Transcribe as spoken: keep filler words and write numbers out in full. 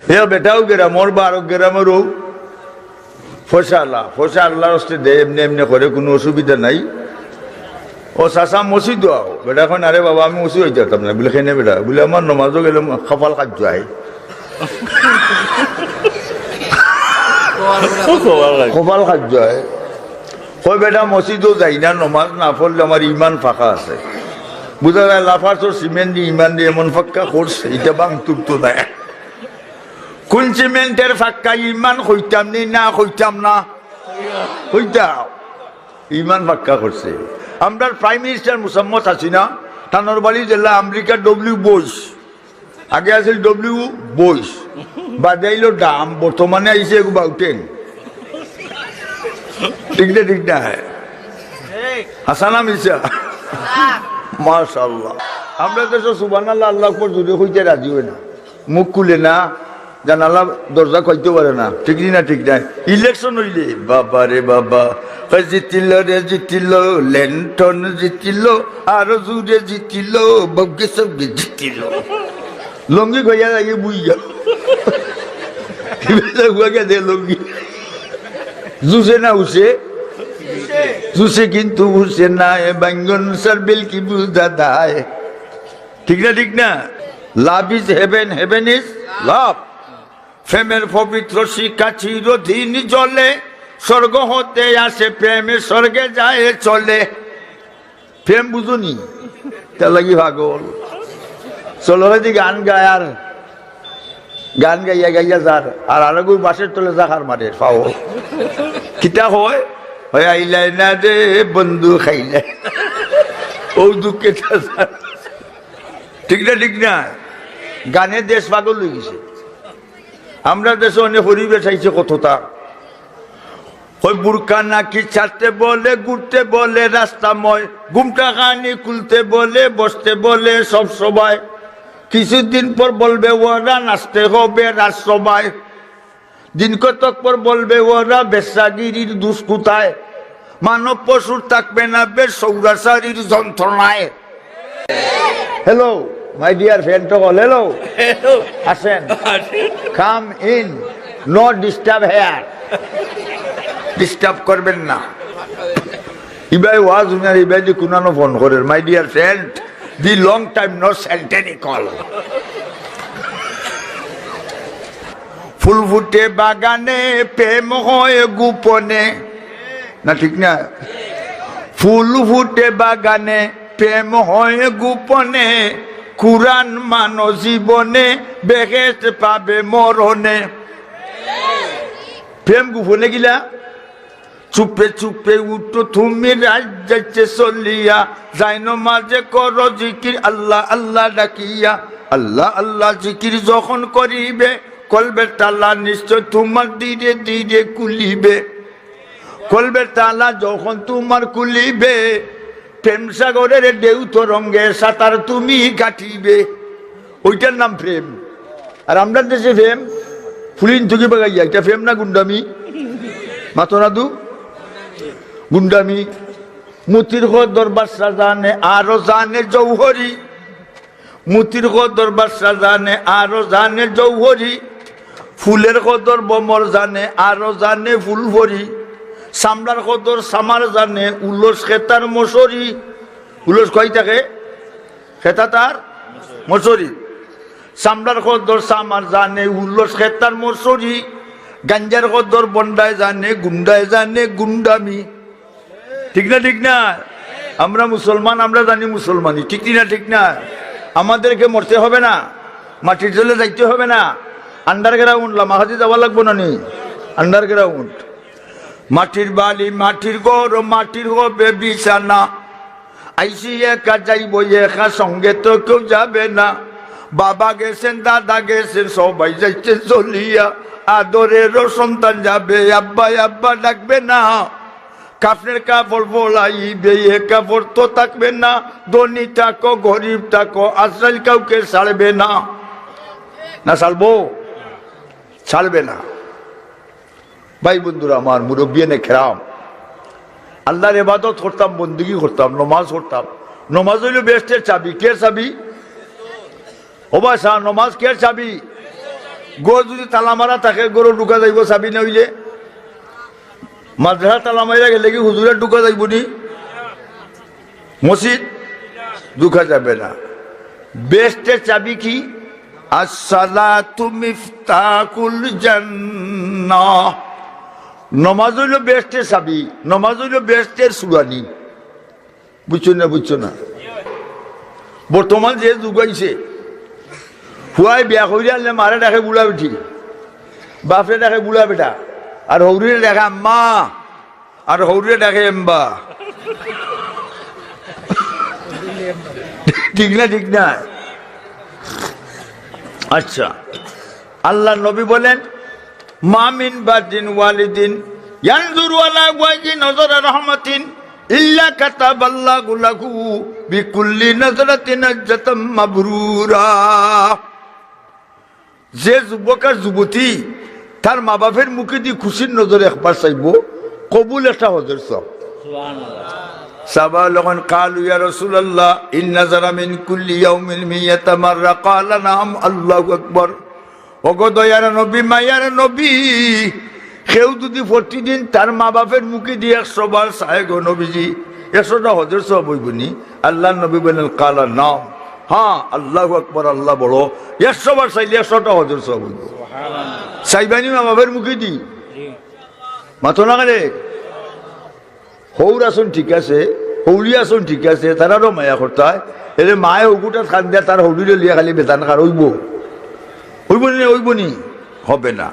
এ বেটাও গেরামর বা আরো গেরামরও পয়সা আল্লাহ, পয়সা আল্লাহর হস্তে দেয়, এমনে এমনে করে, কুনু অসুবিধা নাই। ও চাচা মসজিদো আও, বেটা কয়, "না রে বাবা, আমি মসজিদ অইতে পারতাম না।" বলে, "কেনে বেটা?" বলে, "আমার নমাজও গেলে কপাল খাদ্য হয়।" কপাল খাদ্য হয়। কয়, "বেটা, মসজিদও যাই না, নমাজ না পড়লে আমার ইমান ফাঁকা আছে।" বুঝা যায়, লাফার্সর সিমেন্ট দি ইমান দি এমন ফাক্কা করছে, ইটা ভাঙতুক তো নাই। কুন সিমেন্টর ফাক্কা ইমান কইতাম নি, না কইতাম না? কইতাম। ইমান ফাক্কা করছে। আমরার প্রাইম মিনিস্টার মুসাম্মত হাসিনা, তানর বাড়ি জেলা আমেরিকার ডব্লিউ বুশ। আগে আছিল ডব্লিউ বুশ, বাদে আইলো ডাম, বর্তমানে আইছে এগু বাউটেন। ঠিক না, ঠিক না? হাসানা মিশা। মাশাআল্লাহ। আমরা দেশো সুবহানাল্লাহ, আল্লাহু আকবার জুরে কইতে রাজি অয় না, মুখ খুলে না, জানালা দরজা খুলতে পারে না, ঠিক নি না, ঠিক নাই? ইলেকশন অইলে বাবা রে বাবা, কয়, "জিতিল রে জিতিল, ল্যান্টন জিতিল, আরো জুরে জিতিল, বগ্গে সবগে জিতিল।" লঙ্গি কইয়া লাগে বুইয়া। হুয়া গেছে লঙ্গি। জুসে না উসে? জুসে কিন্তু উসে না, এ বাইঙ্গন সার বেলকি বুঝা দায়। ঠিক না, ঠিক না? Love is heaven, heaven is love। প্রেমের পবিত্র শিখা চিরদিন জ্বলে, স্বর্গ হতে আসে প্রেমে, স্বর্গে যায় চলে। প্রেম বুঝো নি? তার লাগি পাগল। চলো, ওই যে গান গায় আর গান গাইয়া গাইয়া যার, আর আরো বাসের তলে জাকার মারে, পাও। কিতা হয়? হয়, "আইলাই না রে বন্ধু, খাইলাই।" ও দুঃখে তা যার। ঠিক না, ঠিক না? গানে দেশ পাগল অই গেছে। আমরা দেশো অনেক পরিবেশ আইছে কততা। ওই বুরকা নাকি ছাড়তে বলে, ঘুরতে বলে রাস্তাময়, ঘুমটা খানি খুলতে বলে, বসতে বলে সব সবাই। কিছুদিন পর বলবে ওরা নাচতে হবে রাজসভায়। দিন কতক পর বলবে ওরা বেশ্যাগিরির দোষ কোথায়। মানব পশুর থাকবে না বেশ সৌরাচারীর যন্ত্রণায়। Hello, my dear friend, hello. Hello. আসেন। আসেন। Come in. No disturb here. Disturb করবেন না। ইবায় ওয়াজ হুনার, ইবায় যে কুনানো ফোন করের, my dear friend, the long time no send any call. ফুল ফুটে বাগানে, প্রেম হয় গোপনে। না, ঠিক না? ফুল ফুটে বাগানে, প্রেম হয় গোপনে, কুরআন মানো জীবনে, বেহেশত পাবে মরণে। প্রেম গোপনে কিলা? চুপে চুপে উঠো তুমি, রাইত যাইছে চলিয়া, যায় নমাজে করো জিকির আল্লাহ আল্লাহ ডাকিয়া। আল্লাহ আল্লাহ জিকির যখন করিবে, কলবের তালা নিশ্চয় তোমার ধীরে ধীরে খুলিবে। কলবের তালা যখন তোমার খুলিবে, প্রেম সাগরের ঢেউ তরঙ্গে সাঁতার তুমি কাটিবে। ওইটার নাম প্রেম। আর আমরার দেশে প্রেম ফুলিন তুকি বাগাইয়া, এটা প্রেম না গুন্ডামি? মাতো না দু গুন্ডামি। মতির কদর বাদশা জানে, আরো জানে জৌহরি। মতির কদর বাদশা জানে, আরো জানে জৌহরি। ফুলের কদর ভ্রমর জানে, আরো জানে ফুলপরি। চামড়ার কদর চামার জানে, উলস খেতার মশরি। উলস কই থাকে? খেতা তার মশরি। চামড়ার কদর চামার জানে, উলস খেতার মশরি। গাঞ্জার কদর বন্ডায় জানে, গুন্ডায় জানে গুন্ডামি। ঠিক না, ঠিক না? আমরা মুসলমান, আমরা জানি মুসলমানি, ঠিক না, ঠিক না? আমাদেরকে মরতে হবে না, মাটির তলে যাইতে হবে না। আন্ডারগ্রাউন্ড লামাহাদি যাওয়া লাগবো না নি? আন্ডারগ্রাউন্ড। মাটির বাড়ি, মাটির ঘর, মাটির হবে বিছানা। আইছি একা, যাইব একা, সঙ্গে তো কেউ যাবে না। বাবা গেছেন, দাদা গেছেন, সবাই যাইতে চলিয়া। আদরেরও সন্তান যাবে, আব্বা আব্বা ডাকবে না। কাফনের কাপড় পরাইবে, এ কাপড় তো থাকবে না। ধনী থাকো, গরিব থাকো, আজরাইল কাউকে ছাড়বে না। না ছাড়বো? ছাড়বে না। ভাই বন্ধুরা আমার, মুরব্বিয়ানে কেরাম, আল্লাহর ইবাদত করতাম, বন্দেগি করতাম, নমাজ করতাম। নমাজ অইলো বেহেশতের চাবি। কের চাবি? ও ভাই সাব, নমাজ কের চাবি? ঘর যদি তালা মারা থাকে, ঘরো ঢুকা যাইবো চাবি না অইলে? মাদ্রাসা তালা মারা গেলে কি হুজুরে ঢুকা যাইবো নি? মসজিদ ঢুকা যাবে না। বেহেশতের চাবি কি? আসসালাতু মিফতাহুল জান্নাহ। নমাজ অইলো বেহেশতের চাবি, নমাজ অইলো বেহেশতের চুবানি। বুঝছো না? বুঝছো না? বর্তমান যে যুগ আইছে, পুয়ায় বিয়া করিয়া আনলে মারে ডাকে বুড়া বেটি, বাপরে ডাকে বুড়া বেটা, আর হউরিরে ডাকে আম্মা, আর হউরিরে ডাকে এম্বা। ঠিক না? ঠিক না? আচ্ছা, আল্লাহর নবী বলেন, "মা মিন বাররিন ওয়ালিদিন ইয়ানজুরু আলা ওয়াজহি নাজরা রাহমাতিন ইল্লা কাতাবাল্লাহু লাহু বিকুল্লি নাজরাতিন হাজ্জাতাম মাবরুরা।" যে যুবক আর যুবতী তার মা বাপের মুখেদি খুশির নজরে একবার চাইবো, কবুল একটা হজর সব। সাহাবা অকলে কইন, "কালু ইয়া রাসূলাল্লাহ, ইন নাজারা মিন কুল্লি ইয়াউমিন মিয়াতা মাররা?" ক্বালা, "নাম।" আল্লাহু আকবার। ওগো দয়ার নবী, মায়ার নবী, কেউ যদি প্রতিদিন তার মা বাপের মুখেদি একশো বার চায় গো নবীজি, একশোটা হজর সব অইবো নি? আল্লাহর নবী বলেন, "ক্বালা নাম।" হ্যাঁ, আল্লাহু আকবার, আল্লাহ বড়। একশো বার চাইলে একশোটা হজর সব অইবো। চাইবা নি মা বাপের মুখেদি? মাতো না কেনে? হউর আছইন ঠিক আছে, হউরি আছইন ঠিক আছে, তারারও মায়া করতায়। এরে মায়ে হগুটাত কান্দিয়া তার হউরিরে লইয়া খালি বেজান খার অইবো? অইবো নি? অইবো নি? হবে না।